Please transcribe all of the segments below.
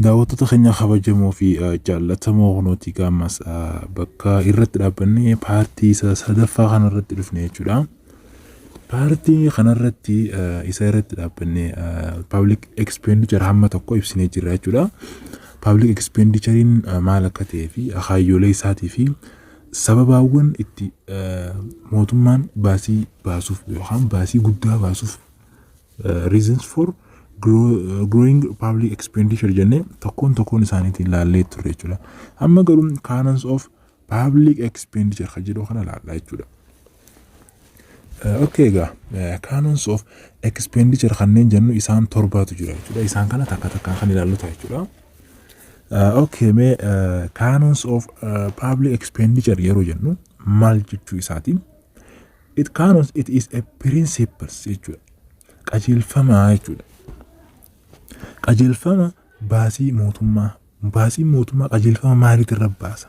Daawwattoota keenya kabajamoo fi jaallatamoo, kunooti gaammas bakka irratti dhaabbannee paartii isa sadaffaa kanarratti dhufne jechuudha. Paartii kanarratti isa irratti dhaabbannee public expenditure hamma tokko ibsinee jirra jechuudha. Public expenditurein maal akka ta'ee fi kaayyoolee isaatii fi sababaawwan itti mootummaan baasii baasuuf yookaan baasii guddaa baasuuf, reasons for growing public expenditure jennee tokkoon tokkoon isaaniitiin ilaallee turre jechuudha. Amma garuu canons of public expenditure kan jedhu kana ilaallaa jechuudha. Okay, egaa canons of expenditure kanneen jennu isaan torbaatu jira jechuudha. Isaan kana takka takkaan kan ilaallu ta'a jechuudha. Okay, mee canons of public expenditure yeroo jennu maal jechuu isaati? It canons, it is a principles jechuudha. Qajeelfama jechuudha. Qajeelfama baasii mootummaa. Baasii mootummaa qajeelfama maaliitirra baasa?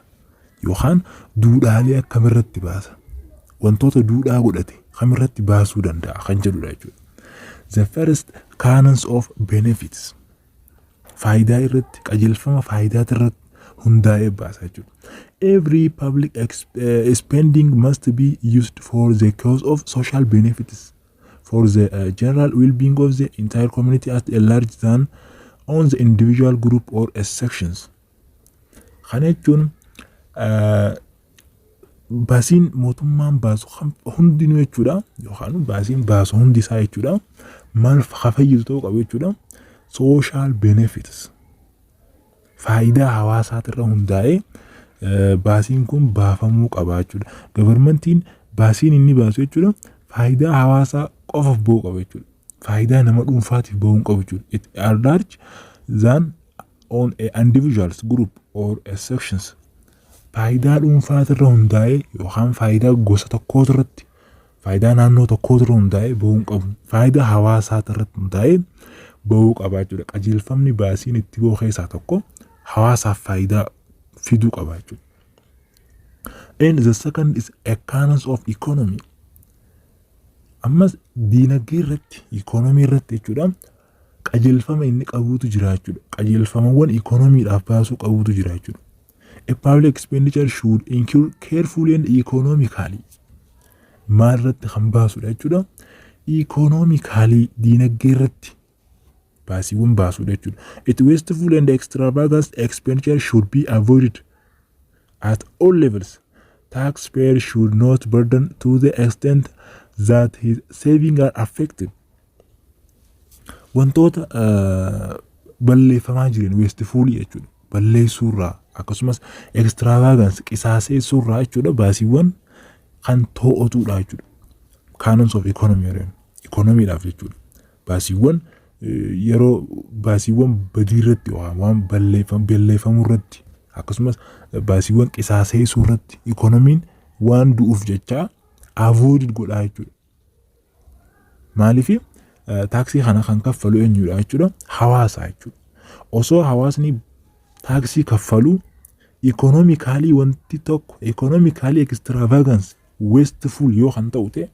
Yookaan duudhaalee akkamirratti baasa? Wantoota duudhaa godhate kamirratti baasuu danda'a kan jedhudha jechuudha. The first, canons of benefits. Faayidaa irratti, qajeelfama faayidaa irratti hundaa'ee baasa jechuudha. Every public spending must be used for the cause of social benefits, for the general well-being of the entire community at a large than on the individual group or a sections. Kana jechuun baasiin mootummaan baasu hundinuu jechuudha, yookaan baasiin baasu hundi isaa jechuudha, maal fayyadu ta'uu qabu jechuudha? Social benefits, faayidaa hawaasaatiirra hundaa'ee baasiin kun baafamuu qaba jechuudha. Governmentiin baasiin inni baasu jechuudha, faayidaa hawaasaa qofaaf ba'uu qaba jechuudha. Faayidaa nama dhuunfaatiif ba'uu hin qabu jechuudha. It are large than on a individuals group or a sections. Faayidaa dhuunfaatirra hundaa'ee yookaan faayidaa gosa tokkootirratti, faayidaa naannoo tokkootirra hundaa'ee ba'uu hin qabu. Faayidaa hawaasaatirratti hundaa'ee ba'uu qaba jechuudha. Qajeelfamni baasiin itti ba'u keessaa tokko hawaasaaf faayidaa fiduu qaba jechuudha. And the second is a canons of economy. Ammas diinagdee irratti, economy irratti jechuudha, qajeelfama inni qabuutu jira jechuudha. Qajeelfamawwan economydhaaf baasuu qabuutu jira jechuudha. A public expenditure should incur carefully and economically. Maal irratti kan baasudha jechuudha? Economically, diinagdee irratti baasiiwwan baasudha jechuudha. It wasteful and extravagant expenditure should be avoided at all levels. Taxpayer should not burden to the extent that his savings are affected. Wantoota balleeffamaa jiran, wastefulii jechuudha. Balleessuurraa akkasumas extravagance, qisaaseessuurraa jechuudha, baasiiwwan kan to'atudha jechuudha. Canons of economy yeroo economydhaaf jechuudha. Baasiiwwan yeroo baasiiwwan badii irratti, waan balleeffamuu irratti, akkasumas baasiiwwan qisaaseessuu irratti economyn waan du'uuf jecha avoid godhaa jechuudha. Maaliif? Taaksii kana kan kaffalu eenyudha jechuudha? Hawaasa jechuudha. Osoo hawaasni taaksii kaffalu economically wanti tokko economically extravagance, wasteful yoo kan ta'u ta'e,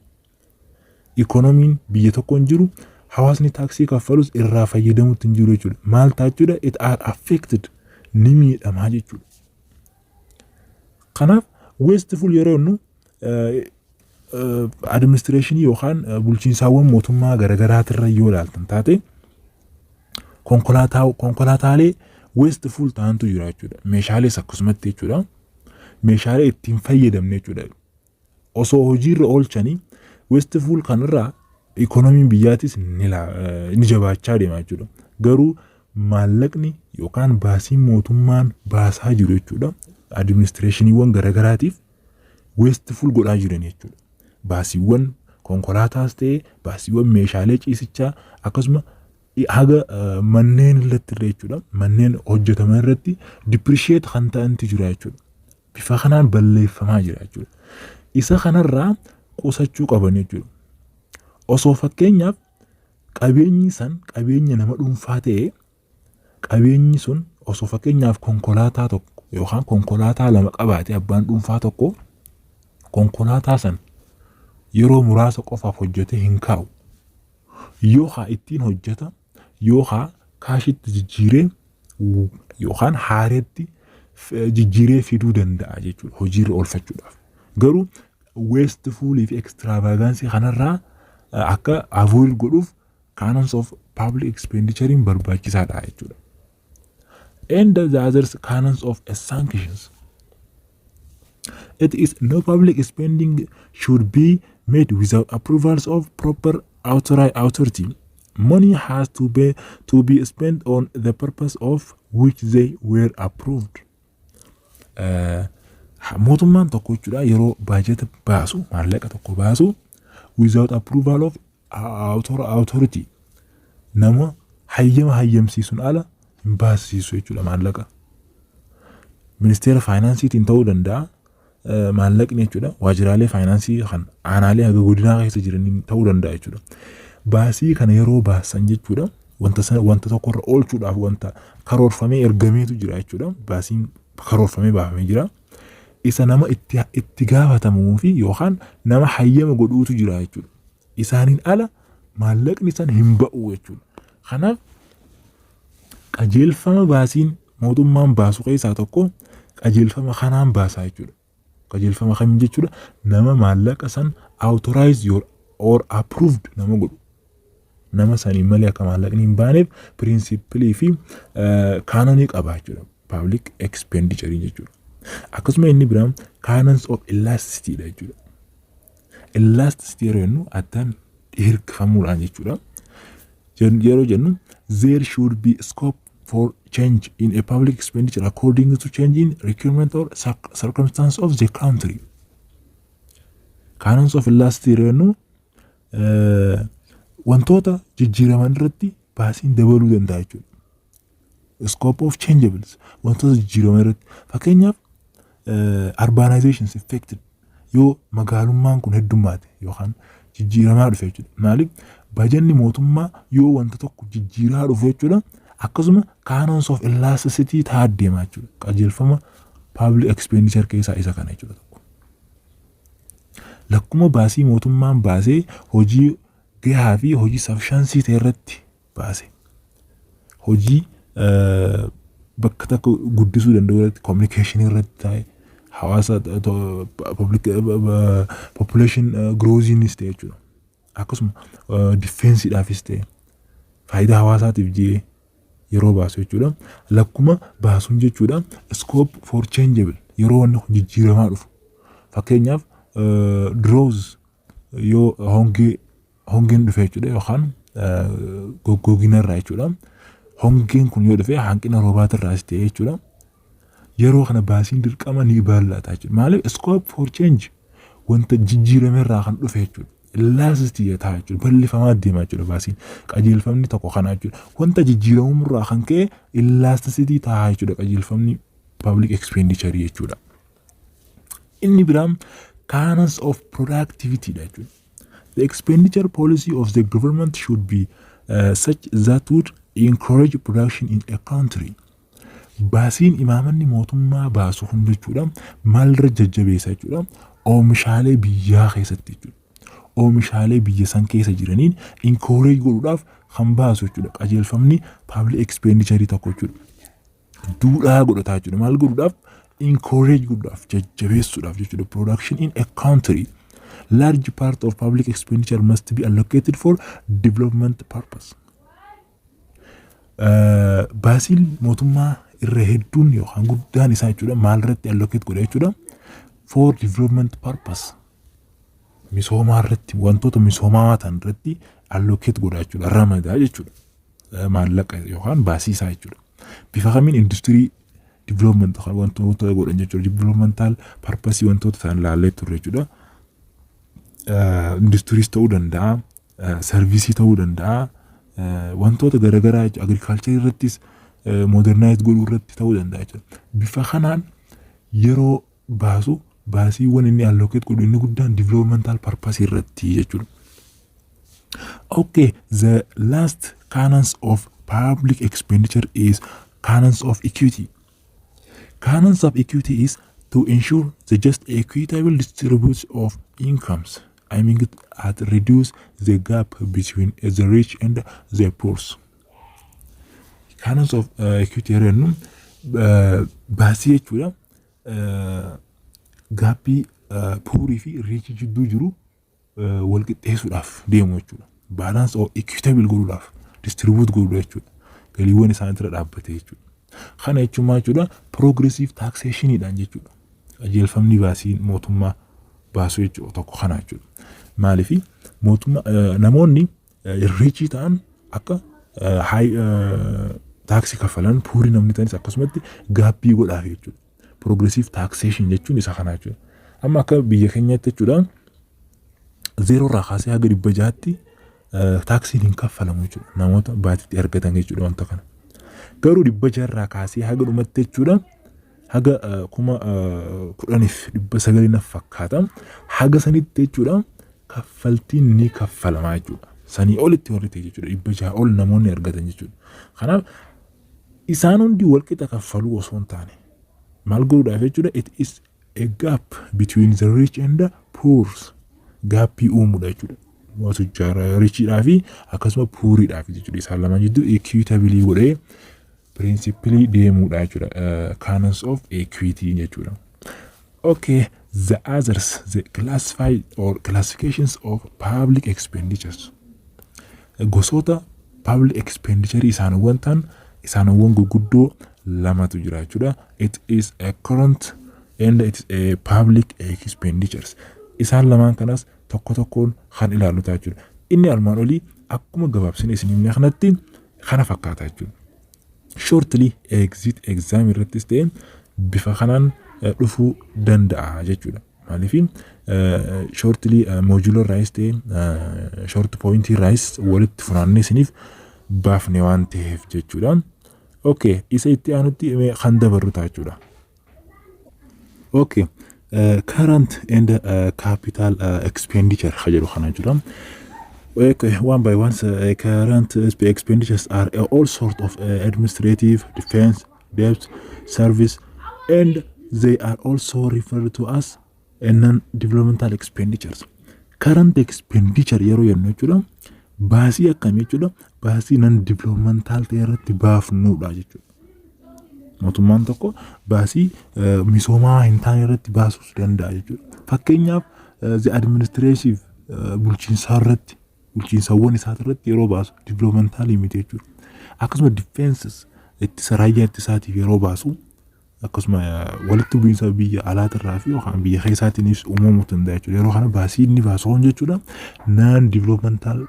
economyn biyya tokko hin jiru, hawaasni taaksii kaffalus irraa fayyadamutti hin jiru jechuudha. Maal ta'a jechuudha? It are affected, ni miidhamaa jechuudha. Kanaaf wasteful yeroo jennu administrationii yookaan bulchiinsaawwan mootummaa garaagaraatirra yoo ilaaltan taate, konkolaataalee wasteful ta'antu jira jechuudha. Meeshaalees akkasumatti jechuudha. Meeshaalee ittiin fayyadamne jechuudha. Osoo hojiirra oolchanii wasteful kanarraa economyn biyyaatis ni jabaachaa deema jechuudha. Garuu maallaqni yookaan baasiin mootummaan baasaa jiru jechuudha, administrationiiwwan garaagaraatiif wasteful godhaa jiran jechuudha. Baasiiwwan konkolaataas ta'e, baasiiwwan meeshaalee ciisichaa, akkasuma haga manneen irratti illee jechuudha. Manneen hojjetaman irratti depreciate kan ta'antu jira jechuudha. Bifa kanaan balleeffamaa jira jechuudha. Isa kanarraa qusachuu qaban jechuudha. Osoo fakkeenyaaf qabeenyi san qabeenya nama dhuunfaa ta'e, qabeenyi sun osoo fakkeenyaaf konkolaataa tokko yookaan konkolaataa lama qabaate, abbaan dhuunfaa tokko konkolaataa san Yeroo muraasa qofaaf hojjetee hin kaa'u. Yookaan ittiin hojjeta, yookaan cashitti jijjiiree, yookaan haareetti jijjiiree fiduu danda'a jechuudha hojiirra oolfachuudhaaf. Garuu wastefulii fi extravaganceii kanarraa akka avoid godhuuf canons of public expenditurein barbaachisaadha jechuudha. And the others, canons of sanctions. It is no public spending should be made without approvals of proper authority. Money has to be spent on the purpose of which they were approved. Mootummaan tokko jechuudha, yeroo baajata baasu, maallaqa tokko baasu, without approval of authority, nama hayyama hayyamsiisuun ala hin baasisiisu jechuudha maallaqa. Ministeera faayinaansiitiin ta'uu danda'a maallaqni jechuudha, waajjiraalee faayinaansii kan aanaalee haga godinaa keessa jiraniin ta'uu danda'a jechuudha. Baasii kana yeroo baasan jechuudha, wanta sana wanta tokkorra oolchuudhaaf wanta karoorfamee ergameetu jira jechuudha. Baasiin karoorfamee baafamee jira. Isa nama itti gaafatamuu fi yookaan nama hayyama godhuutu jira jechuudha. Isaaniin ala maallaqni san hin ba'u jechuudha. Kanaaf qajeelfama baasiin mootummaan baasu keessaa tokko qajeelfama kanaan baasaa jechuudha. Qajeelfama kamiin jechuudha? Nama maallaqa san authorize your or approved nama godhu. Nama saniin malee akka maallaqni hin baaneef principleii fi canonii qaba jechuudha. Public expenditure jechuudha. Akkasuma inni biraan canons of elasticity dha jechuudha. Elasticity yeroo jennu addaan hirkifamuudhaan jechuudha. Yeroo jennu, there should be scope for change in a public expenditure according to change in requirement or circumstance of the country. Canons of elasticity yeroo jennu, wantoota jijjiiraman irratti baasiin dabaluu danda'a jechuudha. Scope of changeables, wantoota jijjiiraman irratti, fakkeenyaaf urbanization affected, yoo magaalummaan kun heddummaate yookaan jijjiiramaa dhufe jechuudha. Maaliif bajanni mootummaa yoo wanta tokko jijjiiraa dhufu jechuudha. Akkasuma canons of elasticity ta'aa deemaa jechuudha. Qajeelfama public expenditure keessaa isa kana jechuudha tokko. Lakkuma baasii mootummaan baasee hojii gahaa fi hojii sufficiency ta'e irratti baase. Hojii bakka tokko guddisuu danda'u irratti, communicationii irratti ta'e, hawaasa public population growthiinis ta'e jechuudha. Akkasuma defenseiidhaafis ta'e, faayidaa hawaasaatiif jee yeroo baasu jechuudha. Lakkuma baasuun jechuudha, scope for changeable, yeroo wanni kun jijjiiramaa dhufu. Fakkeenyaaf drought, yoo hongeen dhufe jechuudha, yookaan goggogina irraa jechuudha. Hongeen kun yoo dhufe, hanqina roobaatirraas ta'e jechuudha. Yeroo kana baasiin dirqama ni bal'ata jechuudha. Maaliif? Scope for change, wanta jijjiirame irraa kan dhufe jechuudha. Elasticity ta'a jechuudha. Bal'ifamaa deema jechuudha baasiin. Qajeelfamni tokko kana jechuudha. Wanta jijjiiramuu irraa kan ka'e elasticity ta'a jechuudha qajeelfamni public expenditure jechuudha. Inni biraan canons of productivity dha jechuudha. The expenditure policy of the government should be such that would encourage production in a country. Baasiin imaamanni mootummaa baasu kun jechuudha maalirra jajjabeessa jechuudha? Oomishaalee biyyaa keessatti jechuudha. Oomishaalee biyya san keessa jiraniin encourage godhuudhaaf kan baasu jechuudha. Qajeelfamni public expenditure tokko jechuudha. Duudhaa godhataa jechuudha. Maal godhuudhaaf? Encourage godhuudhaaf, jajjabeessuudhaaf jechuudha. Production in a country. Large part of public expenditure must be allocated for development purpose. Baasiin mootummaa irra hedduun yookaan guddaan isaa jechuudha maal irratti allocate godha jechuudha? For development purpose. Misoomaa irratti, wantoota misoomaa ta'an irratti allocate godha jechuudha, ramadaa jechuudha. Maallaqa yookaan baasii isaa jechuudha. Bifa kamiin? Industirii development wantoota godhan jechuudha. Developmental purpose wantoota ta'an ilaallee turre jechuudha. Industiriis ta'uu danda'a, serviceii ta'uu danda'a, wantoota garaagaraa jechuudha. Agricultureii irrattis modernize godhuu irratti ta'uu danda'a jechuudha. Bifa kanaan yeroo baasu, baasiiwwan inni allocate godhu inni guddaan developmental purpose irratti jechuudha. Okay, the last canons of public expenditure is canons of equity. Canons of equity is to ensure the just equitable distribution of incomes. Aiming at reduce the gap between the rich and the poor. Canons of equity yeroo jennu baasii jechuudha. Gapii poorii fi richii jidduu jiru wal qixxeessuudhaaf deemu jechuudha. Balance or equitable godhuudhaaf distribute godhuudha jechuudha. Galiiwwan isaaniirra dhaabbate jechuudha. Kana jechuun maal jechuudha? Progressive taxationiidhaan jechuudha. Qajeelfamni baasii mootummaa baasu jechuudha tokko kana jechuudha. Maaliif mootummaa namoonni richii ta'an akka high taxii kaffalan, poorii namni ta'anis akkasumatti gapii godhaaf jechuudha. Progressive taxation jechuun isa kana jechuudha. Amma akka biyya keenyaatti jechuudha, zeeroo irraa kaasee haga 600tti taxiin hin kaffalamu jechuudha. Namoota baatitti argatan jechuudha wanta kana. Garuu 600 irraa kaasee haga dhumatti jechuudha, haga 10,900 fakkaata, haga sanitti jechuudha kaffaltiin ni kaffalamaa jechuudha. Sanii olitti warri ta'e jechuudha, 600 ol namoonni argatan jechuudha. Kanaaf isaan hundi walqixa kaffaluu osoo hin taane maal godhuudhaaf jechuudha? It is a gap between the rich and the poor, gapii uumuudha jechuudha. Tujjaara richiidhaa fi akkasuma pooriidhaaf jechuudha. Isaan lamaan jidduu equitable godhee principle deemuudha jechuudha. Canons of equity jechuudha. Okay, the others, the classified or classifications of public expenditures. Gosoota public expenditure isaanowwan ta'an isaanowwan gurguddoo lamatu jira jechuudha. It is a current and it is a public expenditures. Isaan lamaan kanas tokko tokkoon kan ilaallu ta'a jechuudha. Inni armaan olii akkuma gabaabsine isin himne kanatti kana fakkaata jechuudha. Shortly exit exam irrattis ta'e bifa kanaan dhufuu danda'a jechuudha. Maaliif shortly module irraayis ta'e short pointii irraayis walitti funaannee isiniif baafne waan ta'eef jechuudha. Okay, isa itti aanutti kan dabarru ta'a jechuudha. Okay, current and capital expenditure ka jedhu kana jechuudha. Okay, one by one, current expenditures are all sort of administrative, defense, debt, service, and they are also referred to as non-developmental expenditures. Current expenditure yeroo jennu jechuudha, baasii akkamii jechuudha? Baasii non-developmental ta'e irratti baafnudha jechuudha. Mootummaan tokko baasii misoomaa hin taane irratti baasuus danda'a jechuudha. Fakkeenyaaf the administrative, bulchiinsaa irratti, bulchiinsawwan isaa irratti yeroo baasu developmentalii miti jechuudha. Akkasuma defenses, ittisa, raayyaa ittisaatiif yeroo baasu, akkasuma walitti bu'iinsa biyya alaatirraa fi yookaan biyya keessaatiinis uumamuu danda'a jechuudha. Yeroo kana baasii inni baasu kun jechuudha non developmental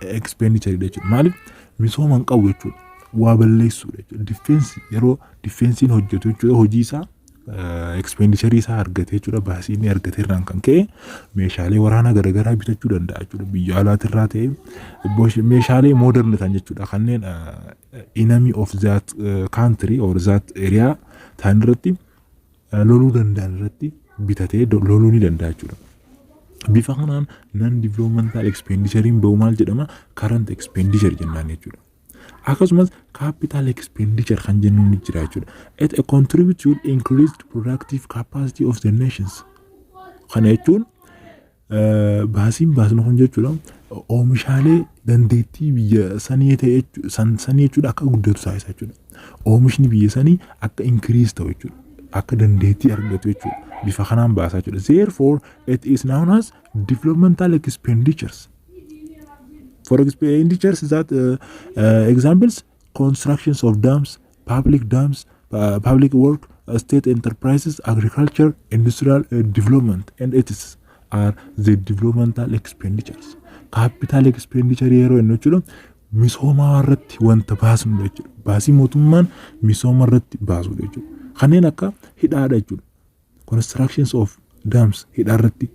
expenditure jechuudha. Maaliif misooma hin qabu jechuudha. Waa balleessuudha jechuudha. Defense, yeroo defensiin hojjetu jechuudha, hojii isaa expenditure isaa argate jechuudha, baasii inni argate irraan kan ka'e meeshaalee waraanaa garaagaraa bitachuu danda'a jechuudha. Biyya alaatirraa ta'e meeshaalee modern ta'an jechuudha, kanneen enemy of that country or that area ta'an irratti loluu danda'an irratti bitatee loluu ni danda'a jechuudha. Bifa kanaan non developmental expenditure bahu maal jedhama? Current expenditure jennaan jechuudha. Akkasumas capital expenditure kan jennuun ni jira jechuudha. It contribute to increased productive capacity of the nations. Kana jechuun baasiin baasnu kun jechuudha oomishaalee dandeettii biyya sanii ta'e sanii jechuudha akka guddatu taasisa jechuudha. Oomishni biyya sanii akka increase ta'u jechuudha. Akka dandeettii argatu jechuudha. Bifa kanaan baasaa jechuudha. Therefore, it is known as developmental expenditures. For expenditures that examples, constructions of dams, public dams, public work, state enterprises, agriculture, industrial development, and etc. are the developmental expenditures. Capital expenditure yeroo jennu jechuudha misooma irratti wanta baasnu jechuudha. Baasii mootummaan misooma irratti baasudha jechuudha. Kanneen akka hidhaadha jechuudha. Constructions of dams, hidhaa irratti.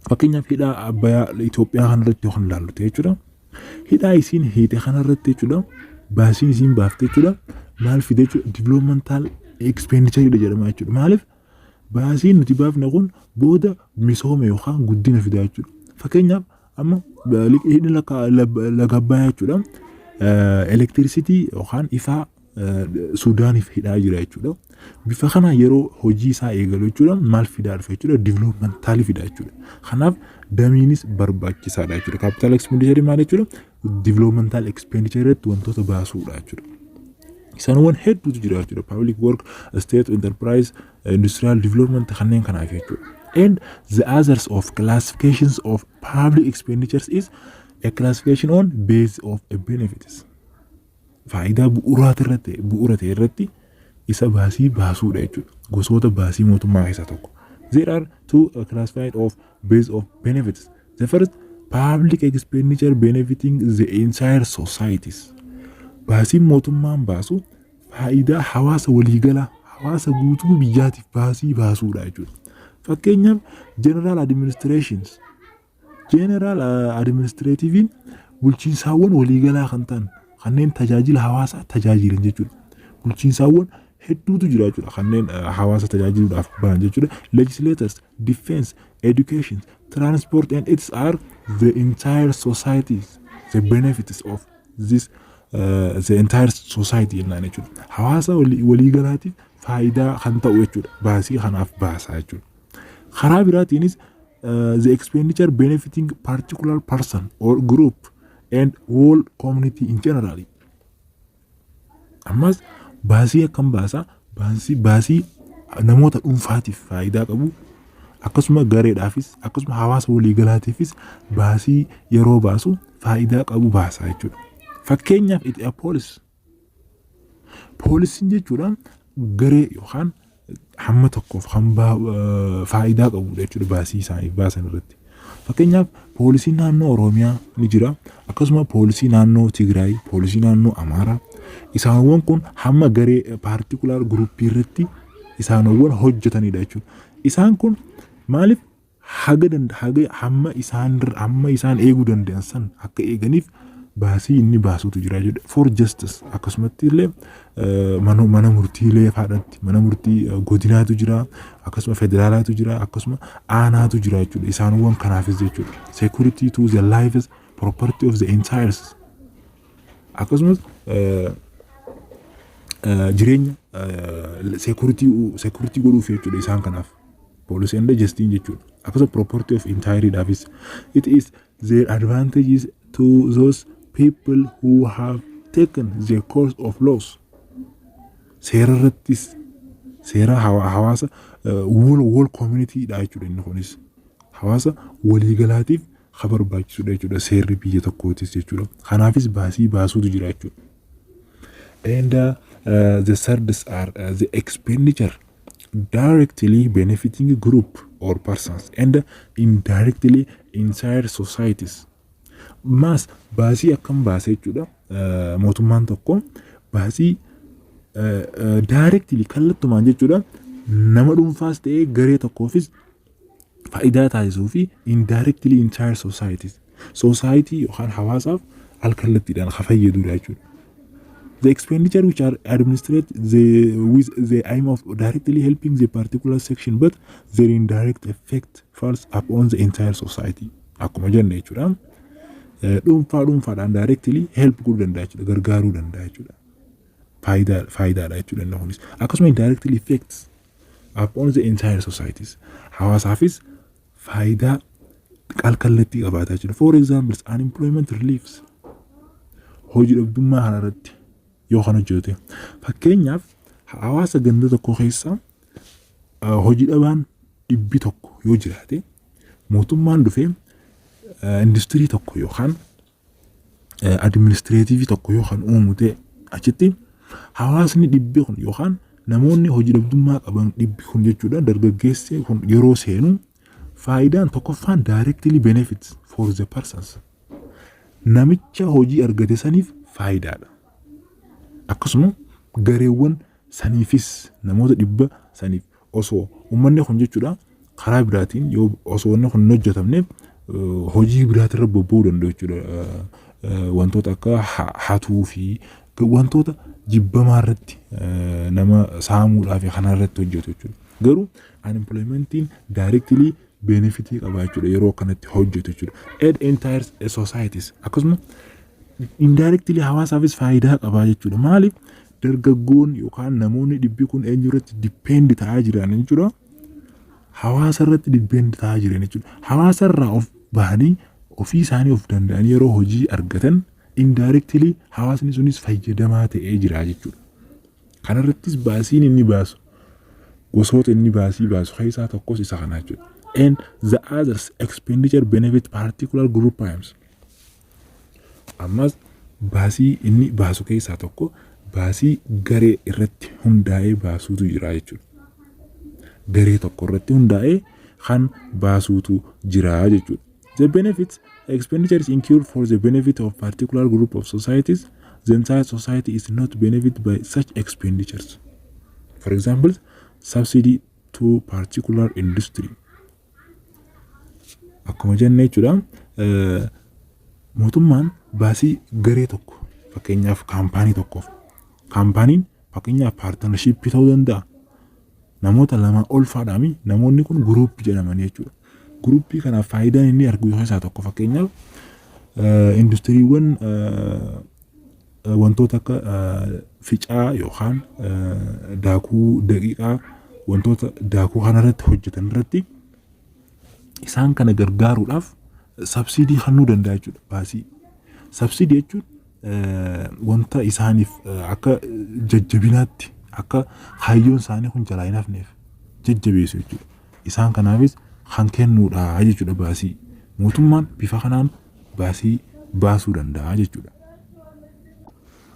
Fakkeenyaaf hidhaa Abbayyaa Itoophiyaa kanarratti yoo kan ilaallu ta'e jechuudha. Hidhaa isiin hiite kanarratti jechuudha. Baasiin isiin baafte jechuudha. Maal fide jechuudha? Developmental expenditure jedhama jechuudha. Maaliif baasiin nuti baafne kun booda misooma yookaan guddina fida jechuudha. Fakkeenyaaf amma hidhi laga Abbayyaa jechuudha. Electricity yookaan ifaa Suudaaniif hidhaa jira jechuudha. Bifa kanaan yeroo hojii isaa eegalu jechuudha, maal fidaa dhufa jechuudha? Developmentalii fida jechuudha. Kanaaf damiinis barbaachisaadha jechuudha. Capital expenditure maal jechuudha? Developmental expenditure irratti wantoota baasuudha jechuudha. Isaanowwan hedduutu jira jechuudha. Public work, state enterprise, industrial development kanneen kanaaf jechuudha. And the others of classifications of public expenditures is a classification on base of a benefits. Faayidaa bu'uuraati irratti, bu'uura ta'e irratti isa baasii baasuudha jechuudha. Gosoota baasii mootummaa keessaa tokko. There are two classified of base of benefits. The first, public expenditure benefiting the entire societies. Baasiin mootummaan baasu faayidaa hawaasa waliigalaa, hawaasa guutuu biyyaatiif baasii baasuudha jechuudha. Fakkeenyaaf, general administrations, general administrativein bulchiinsaawwan waliigalaa kan ta'an, kanneen tajaajila hawaasaa tajaajilan jechuudha. Bulchiinsaawwan hedduutu jira jechuudha, kanneen hawaasa tajaajiluudhaaf bahan jechuudha. Legislators, defense, education, transport and its are the entire societies, the benefits of this the entire society jennaan jechuudha. Hawaasa waliigalaatiif faayidaa kan ta'u jechuudha. Baasii kanaaf baasaa jechuudha. Karaa biraatiinis the expenditure benefiting particular person or group and whole community in general. Ammas baasii akkam baasaa? Baasii namoota dhuunfaatiif faayidaa qabu, akkasuma gareedhaafis, akkasuma hawaasa waliigalaatiifis baasii yeroo baasu faayidaa qabu baasaa jechuudha. Fakkeenyaaf, itti poolis. Poolisiin jechuudha garee yookaan hamma tokkoof kan faayidaa qabudha jechuudha baasii isaaniif baasan irratti. Fakkeenyaaf, poolisiin naannoo Oromiyaa ni jira. Akkasuma poolisii naannoo Tigraay, poolisii naannoo Amaaraa. Isaanowwan kun hamma garee particular groupii irratti isaanowwan hojjetanidha jechuudha. Isaan kun maaliif haga hamma isaan eeguu danda'an san akka eeganiif baasii inni baasutu jira jechuudha. For justice akkasumatti illee mana murtiilee faadhatti, mana murtii godinaatu jira, akkasuma federaalaatu jira, akkasuma aanaatu jira jechuudha. Isaanowwan kanaafis jechuudha. Security to the lives, property of the entire, akkasumas jireenya security godhuuf jechuudha isaan kanaaf. Police and justice jechuudha. Akkasuma property of entire dhaafis. It is their advantages to those people who have taken the course of laws. Seera irrattis, seera hawaasa whole community dha jechuudha inni kunis. Hawaasa waliigalaatiif ka barbaachisudha jechuudha seerri biyya tokkootis jechuudha. Kanaafis baasii baasuutu jira jechuudha. And the thirds are the expenditure directly benefiting group or persons and indirectly entire societies. Maas baasii akkam baasee jechuudha? Mootummaan tokko baasii directly, kallattumaan jechuudha, nama dhuunfaas ta'ee garee tokkoofis faayidaa taasisuu fi indirectly entire societies. Society yookaan hawaasaaf al kallattiidhaan ka fayyadudha jechuudha. The expenditure which are administered with the aim of directly helping the particular section, but their indirect effect falls upon the entire society. Akkuma jenne jechuudha. Dhuunfaa dhuunfaadhaan directly help godhuu danda'a jechuudha. Gargaaruu danda'a jechuudha. Faayidaadha jechuudha inni kunis. Akkasuma indirectly effects upon the entire societies. Hawaasaafis faayidaa qalkallattii qabaataa jira. For example, unemployment reliefs, hojii dhabdummaa kana irratti yoo kan hojjete, fakkeenyaaf, hawaasa ganda tokko keessa hojii dhabaan 100 yoo jiraate, mootummaan dhufee industirii tokko yookaan administrative tokko yoo kan uumu ta'e, achitti hawaasni 100 kun yookaan namoonni hojii dhabdummaa qaban 100 kun jechuudha, dargaggeessi kun yeroo seenu, faayidaan tokkoffaan directly benefits for the persons, namicha hojii argate saniif faayidaadha. Akkasuma gareewwan saniifis, namoota 100 saniif, osoo uummanni kun jechuudha karaa biraatiin yoo osoo wanni kun hin hojjetamneef hojii biraatirra bobba'uu danda'u jechuudha. Wantoota akka hatuu fi wantoota jibbamaa irratti, nama saamuudhaa fi kana irratti hojjetu jechuudha. Garuu unemploymentiin directly benefitii qaba jechuudha yeroo akkanatti hojjetu jechuudha. And entire societies, akkasuma indirectly hawaasaafis faayidaa qaba jechuudha. Maaliif? Dargaggoon yookaan namoonni 100 kun eenyu irratti depend ta'aa jiran jechuudha? Hawaasa irratti depend ta'aa jiran jechuudha. Hawaasa irraa of bahanii, ofii isaanii of danda'anii yeroo hojii argatan, indirectly hawaasni sunis fayyadamaa ta'ee jira jechuudha. Kanarrattis baasiin inni baasu, gosoota inni baasii baasu keessaa tokkos isa kana jechuudha. And the others expenditure benefit particular group aims. Ammas baasii inni baasu keessaa tokko baasii garee irratti hundaa'ee baasuutu jira jechuudha. Garee tokko irratti hundaa'ee kan baasuutu jira jechuudha. The benefits expenditures incurred for the benefit of particular group of societies. The entire society is not benefited by such expenditures. For example, subsidy to particular industry. Akkuma jenne jechuudha, mootummaan baasii garee tokko, fakkeenyaaf kaampaanii tokkoof, kaampaaniin fakkeenyaaf partnershipii ta'uu danda'a. Namoota lama ol faadhaami, namoonni kun groupii jedhamanii jechuudha. Groupii kanaaf faayidaan inni argu keessaa tokko, fakkeenyaaf industiriiwwan wantoota akka ficaa yookaan daakuu daqiiqaa, wantoota daakuu kanarratti hojjetan irratti isaan kana gargaaruudhaaf subsidy kennuu danda'a jechuudha baasii. Subsidy jechuun wanta isaaniif akka jajjabinaatti, akka kaayyoon isaanii kun jalaa hin hafneef jajjabeessu jechuudha. Isaan kanaafis kan kennuudha jechuudha baasii. Mootummaan bifa kanaan baasii baasuu danda'a jechuudha.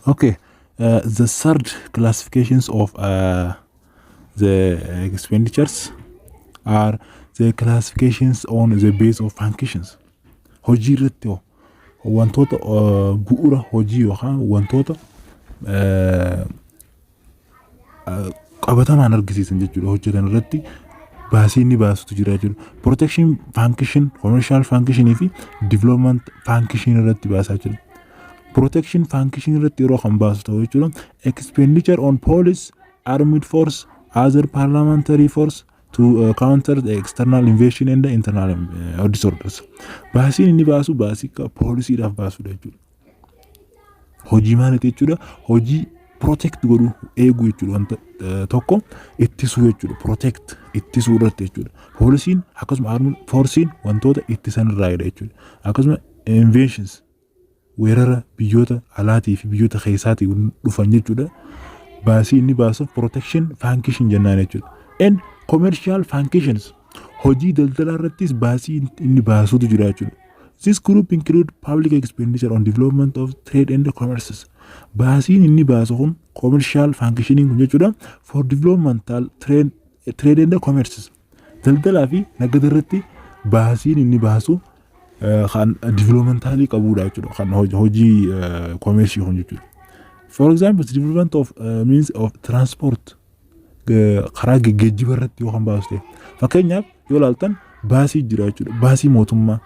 Okay, the third classifications of the expenditures are the classifications on the base of functions. Hojii irratti hoo, wantoota bu'uura hojii yookaan wantoota qabatamaan argisiisan jechuudha, hojjetan irratti baasii inni baasutu jira jechuudha. Protection function, commercial function fi development function irratti baasaa jira. Protection function irratti yeroo kan baasu ta'u jechuudha. Expenditure on police, armed force, other paramilitary force to counter the external invasion and the internal disorders. Baasiin inni baasu baasii poolisiidhaaf baasudha jechuudha. Hojii maaliiti jechuudha? Hojii protect godhuu, eeguu jechuudha, wanta tokko ittisuu jechuudha. Protect, ittisuu irratti jechuudha. Poolisiin akkasuma armed forcein wantoota ittisan irraa jechuudha. Akkasuma invasions, weerara biyyoota alaatii fi biyyoota keessaatii dhufan jechuudha. Baasii inni baasuuf protection function jennaan jechuudha. And commercial functions, hojii daldalaa irrattis baasii inni baasutu jira jechuudha. This group include public expenditure on development of trade and commerces. Baasiin inni baasu kun, commercial functioning kun jechuudha, for developmental trade and commerces. Daldalaa fi nagada irratti baasiin inni baasu kan developmentalii qabudha jechuudha. Kan hojii commerce kun jechuudha. For example, development of means of transport, karaa geejjiba irratti yoo kan baasu ta'e. Fakkeenyaaf yoo ilaaltan baasii jira jechuudha. Baasii mootummaa.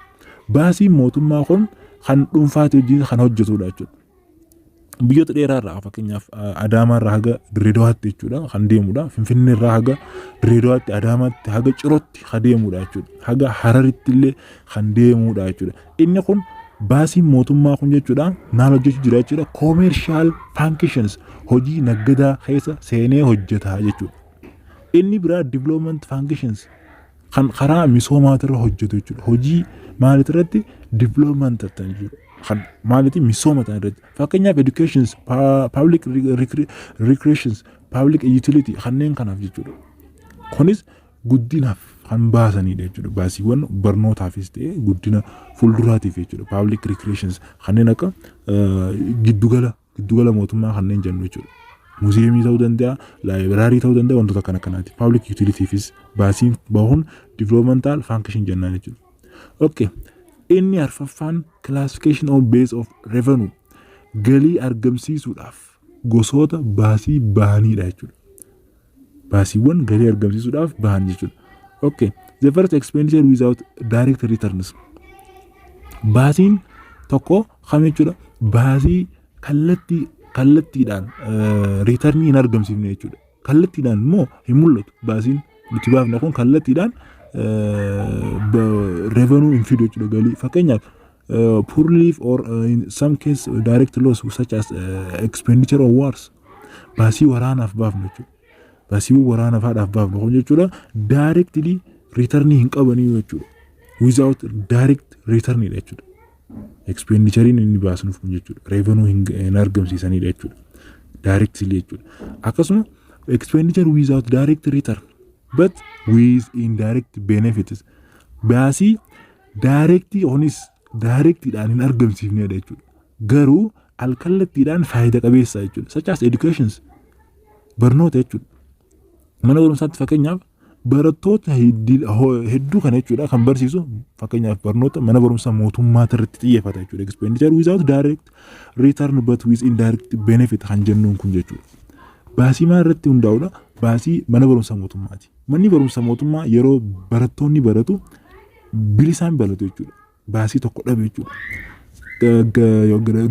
Baasiin mootummaa kun kan dhuunfaati wajjin kan hojjetudha jechuudha. Biyyoota dheeraa irraa, fakkeenyaaf Adaamaa irraa haga Dirreedawaatti jechuudha kan deemudha. Finfinnee irraa haga Dirreedawaatti, Adaamaatti, haga Cirootti kan deemudha jechuudha. Haga Hararitti illee kan deemudha jechuudha. Inni kun, baasiin mootummaa kun jechuudha, maal hojjechuu jira jechuudha? Commercial functions, hojii naggadaa keessa seenee hojjeta jechuudha. Inni biraa development functions, kan karaa misoomaatirra hojjetu jechuudha. Hojii maalitirratti? Development jechuudha. Kan maaliiti? Misooma ta'an irratti. Fakkeenyaaf educations, public recreations, public utility kanneen kanaaf jechuudha. Kunis guddinaaf kan baasanidha jechuudha. Baasiiwwan barnootaafis ta'e guddina fuulduraatiif jechuudha. Public recreations kanneen akka giddugala mootummaa kanneen jennu jechuudha. Museumii ta'uu danda'a, library ta'uu danda'a, wantoota akkana akkanaati. Public utilityfis baasiin bahuun developmental function jennaan jechuudha. Okay. Inni arfaffaan classification on base of revenue, galii argamsiisuudhaaf gosoota baasii bahanidha jechuudha. Baasiiwwan galii argamsiisuudhaaf bahan jechuudha. Okay. The first, expenditure without direct returns. Baasiin tokko kam jechuudha? Baasii kallattiidhaan returnii hin argamsiifne jechuudha. Kallattiidhaan immoo hin mul'atu. Baasiin nuti baafne kun kallattiidhaan revenue hin fidu jechuudha, galii. Fakkeenyaaf poor relief or in some case direct loss such as expenditure on wars. Baasii waraanaaf baafnu jechuudha. Baasiiwwan waraanafaadhaaf baafnu kun jechuudha, directly returnii hin qabanii jechuudha. Without direct returnidha jechuudha. Expenditureiin inni baasnuuf kun jechuudha. Revenue hin argamsiisanidha jechuudha. Directly jechuudha. Akkasuma expenditure without direct return but with indirect benefits. Baasii directii kunis directiidhaan hin argamsiifnedha jechuudha. Garuu alkallattiidhaan faayida qabeessa jechuudha. Such as educations, barnoota jechuudha. Mana barumsaatti fakkeenyaaf barattoota hedduu kana jechuudha kan barsiisu, fakkeenyaaf barnoota mana barumsaa mootummaa irratti xiyyeeffata jechuudha. Expenditure without direct return but with indirect benefit kan jennuun kun jechuudha. Baasii maal irratti hundaa'udha? Baasii mana barumsaa mootummaati. Manni barumsaa mootummaa yeroo barattoonni baratu bilisaan baratu jechuudha. Baasii tokko dhabe jechuudha.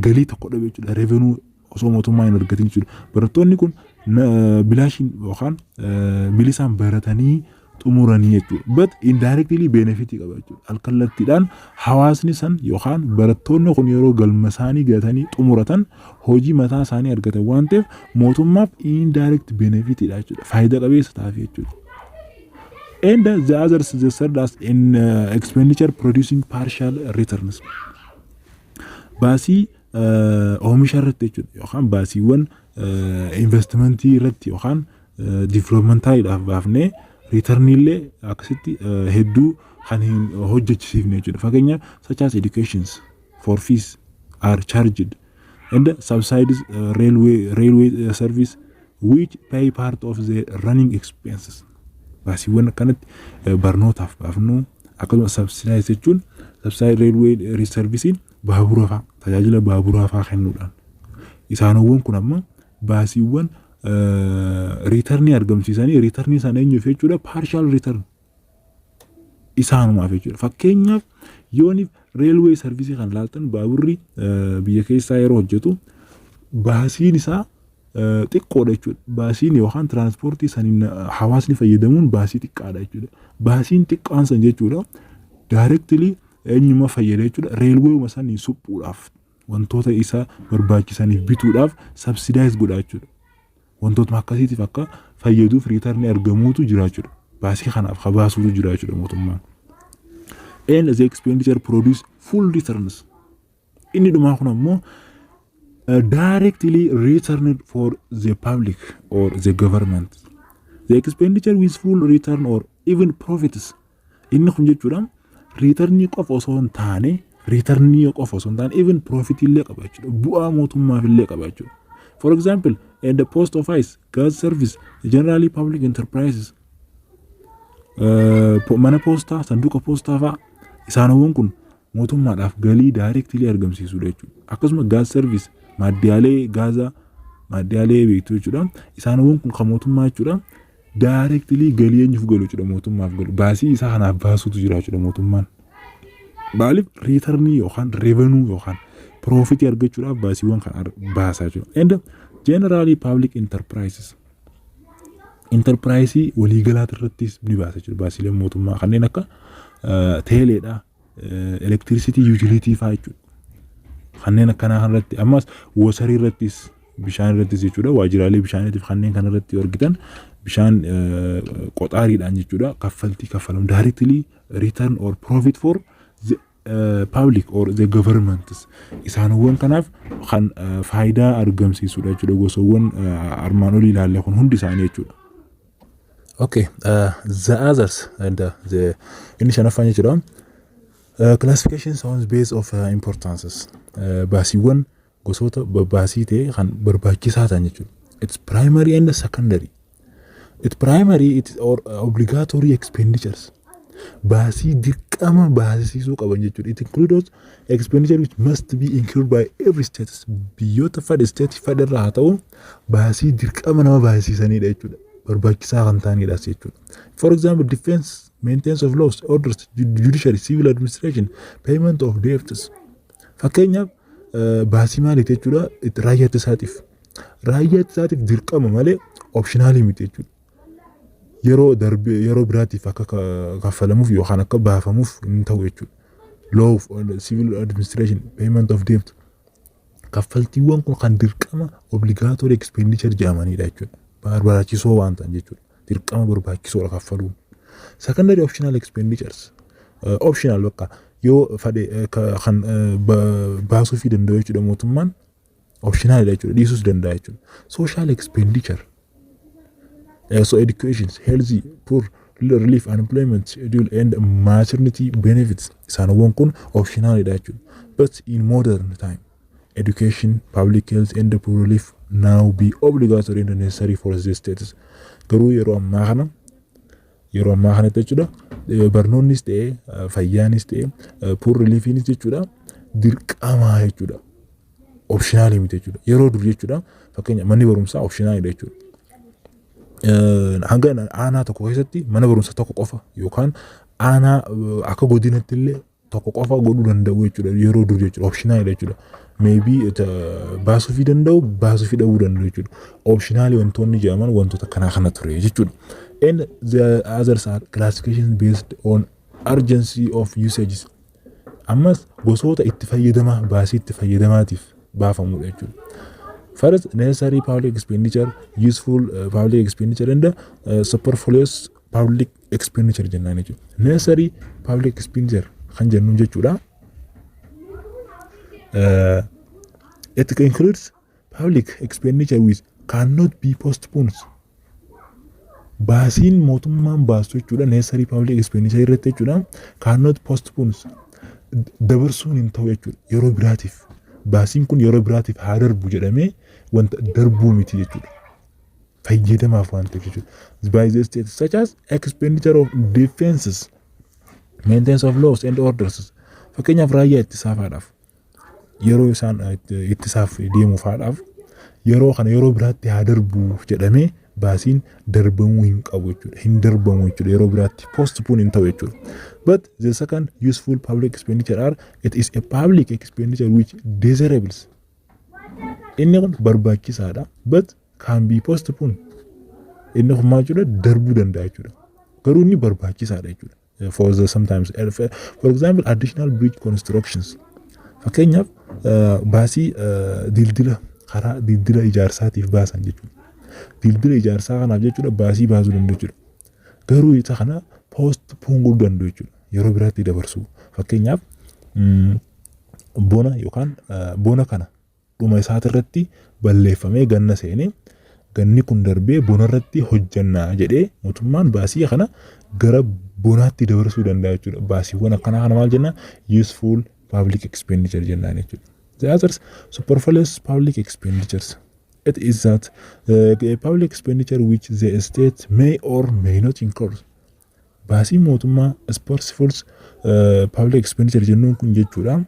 Galii tokko dhabe jechuudha. Revenue osoo mootummaa hin argatin jechuudha. Barattoonni kun bilaashiin yookaan bilisaan baratanii xumuranii jechuudha. But indirectly benefit qaba jechuudha. Alkallattiidhaan hawaasni san yookaan barattoonni kun yeroo galma isaanii gatanii xumuratan hojii mataa isaanii argatan waan ta'eef, mootummaaf indirect benefitidha jechuudha. Faayidaa qabeessa ta'aaf jechuudha. And the others, the third as in expenditure producing partial returns. Baasii oomisha irratti jechuudha, yookaan baasiiwwan investmentii irratti yookaan developmentaaliidhaaf baafnee returniillee akkasitti hedduu kan hin hojjechisiifne jechuudha. Fakkeenyaaf, such as educations for fees are charged and subsidies railway service which pay part of the running expenses. Baasiiwwan akkanatti barnootaaf baafnu, akkasuma subsidize jechuun subsidize railway serviceiin baabura fa'a, tajaajila baaburaa fa'a kennuudhaan isaanowwan kun amma baasiiwwan returnii argamsiisanii, returnii sana eenyuuf jechuudha? Partial return isaanumaaf jechuudha. Fakkeenyaaf, yooniif railway serviceii kan laaltan, baaburri biyya keessaa yeroo hojjetu baasiin isaa xiqqoodha jechuudha. Baasiin yookaan tiraanspoortii saniin hawaasni fayyadamuun baasii xiqqaadha jechuudha. Baasiin xiqqaan san jechuudha directly eenyuma fayyada jechuudha? Railwayuma sanii suphuudhaaf, wantoota isa barbaachisaniif bituudhaaf subsidize godha jechuudha. Wantootuma akkasiitiif akka fayyaduuf returnni argamuutu jira jechuudha. Baasii kanaaf habaasuutu jira jechuudha mootummaan. And the expenditure produce full returns. Inni dhumaa kun ammoo directly returned for the public or the government. The expenditure with full return or even profits. Inni kun jechuudha returnii qofa osoo hin taane, returnii qofa osoo hin taane, even profit illee qaba jechuudha. Bu'aa mootummaaf illee qaba jechuudha. For example, in the post office, gas service, generally public enterprises, mana poostaa, sanduuqa poostaa fa'a, isaanowwan kun mootummaadhaaf galii directly argamsiisudha jechuudha. Akkasuma gas service, maaddiyaalee gaazaa, maaddiyaalee beektuu jechuudha. Isaanowwan kun kan mootummaa jechuudha. Directly galii eenyuuf galu jechuudha? Mootummaaf galu. Baasii isaa kanaaf baasuutu jira jechuudha mootummaan. Maaliif? Returnii yookaan revenue yookaan profitii argachuudhaaf baasiiwwan kan baasaa jechuudha. And generally public enterprises. Enterprise waliigalaati irrattis ni baasa jechuudha. Baasiileen mootummaa kanneen akka teeleedha, electricity utility fa'aa jechuudha. Kanneen akkanaa kanarratti, ammas waterii irrattis, bishaan irrattis jechuudha. Waajjiraalee bishaaniitiif kanneen kanarratti yoo argitan, bishaan qoxaariidhaan jechuudha kaffaltii kaffalamu directly return or profit for the public or the government, isaanowwan kanaaf kan faayidaa argamsiisudha jechuudha, gosawwan armaan olii ilaalle kun hundi isaanii jechuudha. Okay, the others and the inni shanaffaan jechuudha. Classifications on base of importances. Baasiiwwan gosoota baasii ta'e kan barbaachisaa ta'an jechuudha. It's primary and secondary. It's primary, it is or obligatory expenditures. Baasii dirqama baasisuu qaban jechuudha. It includes expenditure which must be incurred by every state. Biyyoota fadhe, state fadhe irraa haa ta'u, baasii dirqama nama baasisanidha jechuudha. Barbaachisaa kan ta'anidha jechuudha. For example, defense, maintenance of laws, orders, judiciary, civil administration, payment of debts. Fakkeenyaaf, baasii maaliiti jechuudha? Raayyaa ittisaatiif. Raayyaa ittisaatiif dirqama malee optionalii miti jechuudha. Yeroo darbe yeroo biraatiif akka kaffalamuuf yookaan akka baafamuuf hin ta'u jechuudha. Law of civil administration, payment of debt. Kaffaltiiwwan kun kan dirqama obligatory expenditure jedhamanidha jechuudha. Barbaachisoo waan ta'an jechuudha. Dirqama barbaachisoodha kaffaluun. Secondary optional expenditures, optional bakka yoo fedhe kan baasuufii danda'u jechuudha, mootummaan optionalidha jechuudha, dhiisuus danda'a jechuudha. Social expenditure, so education, health, poor relief, unemployment schedule and maternity benefits, isaanowwan kun optionalidha jechuudha. But in modern time, education, public health and poor relief now be obligatory and necessary for the states. Garuu yeroo ammaa kanatti jechuudha, barnoonnis ta'e, fayyaanis ta'e, poor reliefiinis jechuudha, dirqamaa jechuudha. Optionalii miti jechuudha. Yeroo dur jechuudha, fakkeenya manni barumsaa optionalidha jechuudha. Hanga aanaa tokko keessatti mana barumsaa tokko qofa yookaan aanaa akka godinatti illee tokko qofa godhuu danda'u jechuudha, yeroo dur jechuudha, optionalidha jechuudha. Maybe baasuufii danda'u, baasuufii dhabuu danda'u jechuudha. Optionalii wantoonni jedhaman wantoota kanaa kana ture jechuudha. And the others are classification based on urgency of usages. Ammas gosoota itti fayyadamaa, baasii itti fayyadamaatiif baafamudha jechuudha. First, necessary public expenditure, useful public expenditure and superfluous public expenditure jennaan jechuudha. Necessary public expenditure kan jennuun jechuudha. It includes public expenditure which cannot be postponed. Baasiin mootummaan baasu jechuudha, necessary public expenditure irratti jechuudha, cannot postpone, dabarsuun hin ta'u jechuudha yeroo biraatiif. Baasiin kun yeroo biraatiif haa darbu jedhamee wanta darbuu miti jechuudha. Fayyadamaaf waan ta'eef jechuudha. By the state, such as expenditure of defenses, maintenance of laws and orders. Fakkeenyaaf raayyaa ittisaafaadhaaf yeroo isaan ittisaaf deemuufaadhaaf, yeroo kana yeroo biraatti haa darbu jedhamee baasiin darbamuu hin qabu jechuudha. Hin darbamu jechuudha. Yeroo biraatti postpone hin ta'u jechuudha. But the second, useful public expenditure are, it is a public expenditure which desirables. Inni kun barbaachisaadha. But can be postponed. Inni kun maal jechuudha? Darbuu danda'a jechuudha. Garuu inni barbaachisaadha jechuudha. For the sometimes, for example, additional bridge constructions. Fakkeenyaaf baasii dildila, karaa dildila ijaarsaatiif baasan jechuudha. Dildila ijaarsaa kanaaf jechuudha baasii baasuu danda'u jechuudha. Garuu isa kana postpone godhuu danda'u jechuudha. Yeroo biraatti dabarsuu. Fakkeenyaaf bona yookaan bona kana dhuma isaatirratti balleeffamee ganna seenee, ganni kun darbee bona irratti hojjannaa jedhee mootummaan baasii kana gara bonaatti dabarsuu danda'a jechuudha. Baasiiwwan akkanaa kana maal jenna? Useful public expenditure jennaan jechuudha. The others, superfluous public expenditures. It is that a public expenditure which the state may or may not incur. Baasii mootummaa superfluous public expenditure jennuun kun jechuudha.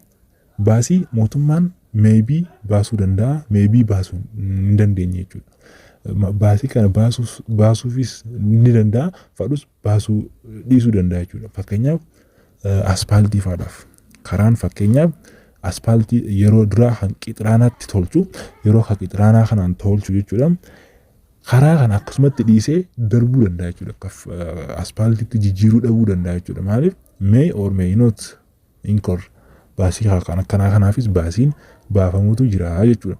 Baasii mootummaan maybe baasuu danda'a, maybe baasuu hin dandeenye jechuudha. Baasii kana baasuufis ni danda'a, fadhus baasuu dhiisuu danda'a jechuudha. Fakkeenyaaf aspaaltii faadhaaf, karaan fakkeenyaaf aspaaltii yeroo duraa kan qixiraanaatti tolchu, yeroo kan qixiraanaa kanaan tolchu jechuudha. Karaa kana akkasumatti dhiisee darbuu danda'a jechuudha. Aspaaltiitti jijjiiruu dhabuu danda'a jechuudha. Maaliif? May or may not incur. Baasii kan akkanaa kanaafis baasiin baafamutu jira jechuudha.